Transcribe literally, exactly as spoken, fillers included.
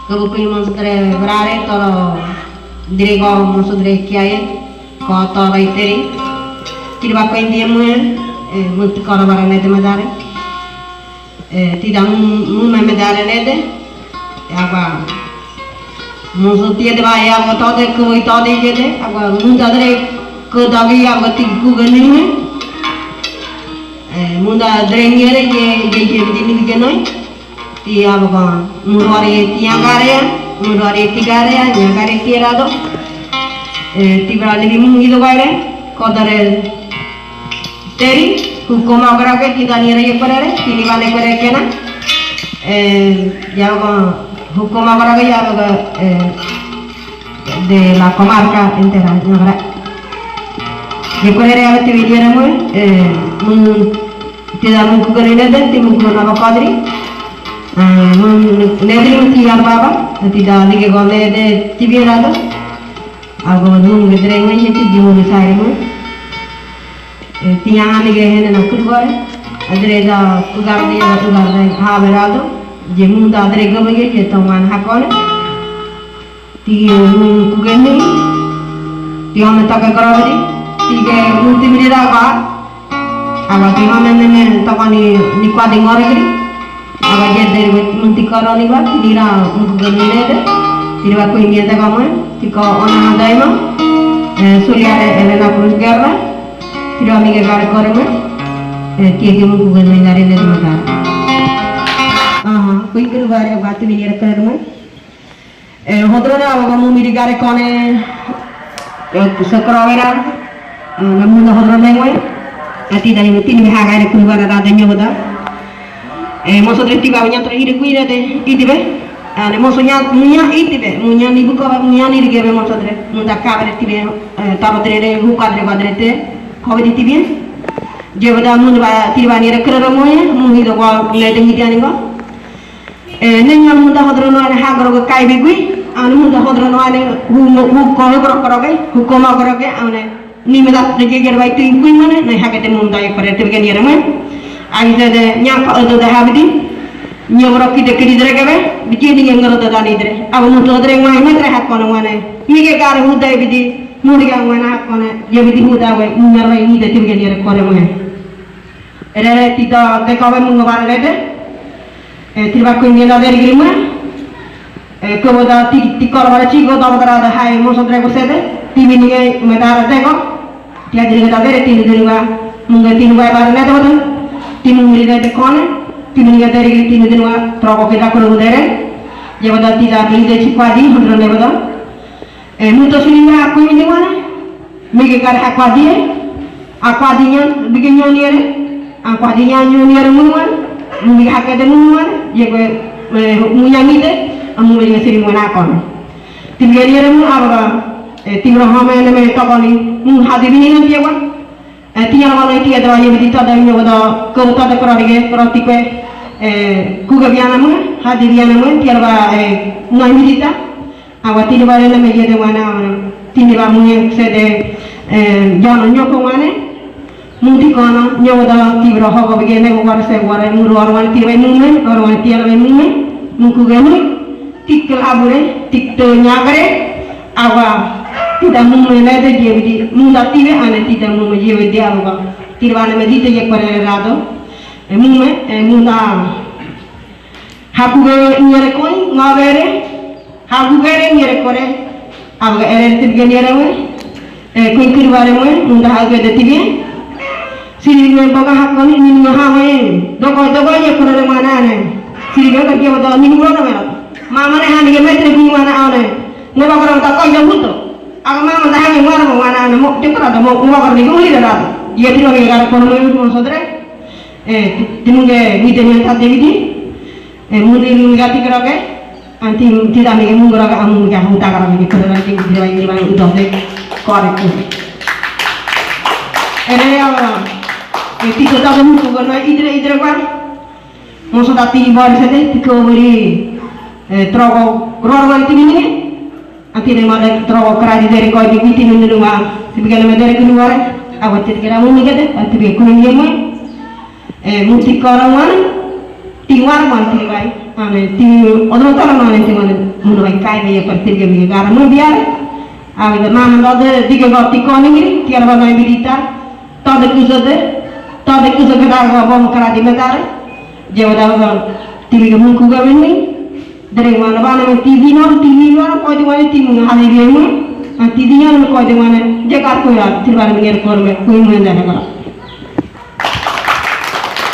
Kô-kô i monsodre brare, toro dre gô monsodre kiaye, ko toro iteri. Tiri ba koindi emu, e, muti koro bara nede madare. E, tida mu, mu me madare nede. E, agua. Monso tiede ba, e, agua tode, kô-kô i tode jede. Agua munda dre, kô dogi, agua ti kugani. E, munda dre nyere, je, je, je, je, je, je, noi. Ti abaga, murore ti nyagare, murore ti gare, nyagare ti erado. E, ti brani bi mungi do gaire, kodare teri, hukuma gora ke ti dani re ye korere, ti ni bane kore kena. E, ya abaga, hukuma gora ke ya abaga, e, de la comarca entera, nyagare. Ye korere abaga ti bi diere mu, e, mu Tida muku gani nede, ti muku na ba kadri. Ah, mun, nede mun ti yar baba, tida dige gole de ti bi erado. Ago mun gedre ngai ti di mun sari mun. E, ti ya ani ge hene na kudgore. Adre da kugar de, da kugar de, ha berado. Je mun da adre gabage, je toman hakone. Ti, mm, kugeni, ti hame toke korogeri, ti ge munti miri raga, aga ti hame nene toke ni, ni kwadi ngoregeri, aga jeder wet munti koroni ba, ti dira kugeni nede, ti dira kui miede kame, ti ko ona hadaima, e, suliare Elena Cruz Guerra, ti dira mige gare koreme, e, ti ge kugeni nare nede mata. Aha, kui kuru bare wati miri koreme. E, hodrone abaga mu miri gare kone, e, kusakra vera, e, na munda hodrone ngwe, ati dani mu tini ha gare kuru bara da danyo hoda. E, monsodre ti ba nyantro hiri kuire de, itibe. E, ne monso nya, munya itibe, munya ni buko ba, munya ni rigebe monsodre, munda kabre tibe, e, taro dre de, hukadre badre te, kobe di tibe. Je bada munda ba, ti ba ni re kere moye, mu hido ko, ne de hidi ani ko. E, nenya munda hodrono ane hagro ge kai bigui, ane munda hodrono ane hu, hu, ko hagro kroge, hu koma kroge, ane ni meda de geger bai tu ingkui mane, ne hagete munda e pare te bigeni ere mane. Ai de de nya ko odo de habidi, nyo bro ki de kiri dre gebe, bigeni nge ngro de dani dre. Abo munda dre ngwa metre hakone mane. Mige gar hu de bidi, muri ga ngwa hakone, ye bidi hu da we, nyar bai ni de te bigeni ere kore mane. Ere re ti da de kobe mungo bare de. E, ti ba kuingi da deri giri mue. E, kobo da ti, ti koro bara chigo da bara da hai monsodre ko sede. Ti bini nge me dara dego. Ti adiri da dere ti dini wa. Mungo ti wa bara ne do. Ti mungi de de kone. Ti bini nge deri giri ti dini wa. Troko ke da koro dere. Ye bada ti da bini de chikwa di hundro ne bada. E, muto suli wa kuingi wa. Mige kar akwadi, akwadi nyan, bige nyoni ere, akwadi nyan nyoni ere munuan, mige hakede munuan, ye kwe, e, munyangide, amu mige siri muan akon. Ti bige ere mu abaga, e, ti bro hame ne me tokoni, mu hadi bini nyan ye wa. E, ti ya wa ne ti ya da ye bidi tada nyo da, ko tada kora dige, kora ti kwe, e, kuga biana mu, hadi biana mu, ti ya ba, e, ngan bidi ta. Awa tini ba rena me yede wana, tini ba muye sede, e, jano nyoko wane. Muti kono, nyoda tibro hogo bigene wara se wara muru wara wane tini ba mume, wara wane tini ba mume. Muku genu, tik labure, tik te nyagre. Awa, tida mume lede jebidi, munda tibe ane tida mume jebidi awa. Tini ba ne me dite ye pare rado. E mume, e munda. Hakuge nyere koi, ngabere. Hagu gere nyere kore, abaga ere tibge nyere we, e, kuin kiri bare we, munda hagu de tibge. Siri we baga hakoni, ni ni ha we, dogo, dogo ye kore re mana ne. Siri we baga ye wada ni wada mera. Mama ne hani ye metre bi mana ane. Mo baga rata koi jabuto. Aga mama da hani wada mana ne, mo, te kora da mo, mo baga ni uli da. Ye tiro ye gara kore mo, mo sodre. E, ti, ti munge, ni te nyanta debidi. E, mundi, mundi gati kira ke. Anti, tida mi ke mungura ka amu ja huta kara mi ke kudara ke kudara ini bang udah de. Kore ku. Ere ya, e, ti kota ko muku ko na idre idre kwa. Moso ta ti bari sete, ti ko bari, e, trogo, ror wan ti ni. Anti ne mare trogo kara di dere ko di ti ni ni wa. Ti bigala me dere ku ni ware. Awa ti kira mu ni gede, anti be ku ni mo. E, muti kora wan. Tiñu arman tiri bai, ane tiñu odno tara mane tiñu ane muno bai kai bai par tiri ke mi gara mo biar. Ane ke mama do de dige go ti koni ngiri tiara ba nai bilita. Tode kuso de, tode kuso ke da go bom kara di medare. Jewa da go tiri ke mun ku ga meni. Dere wana bana me T V no, T V wana koi de wana tiñu hali de mu. An T V no koi de wana je kar kura tiri bana me ngere kor me kui mu ndara kara.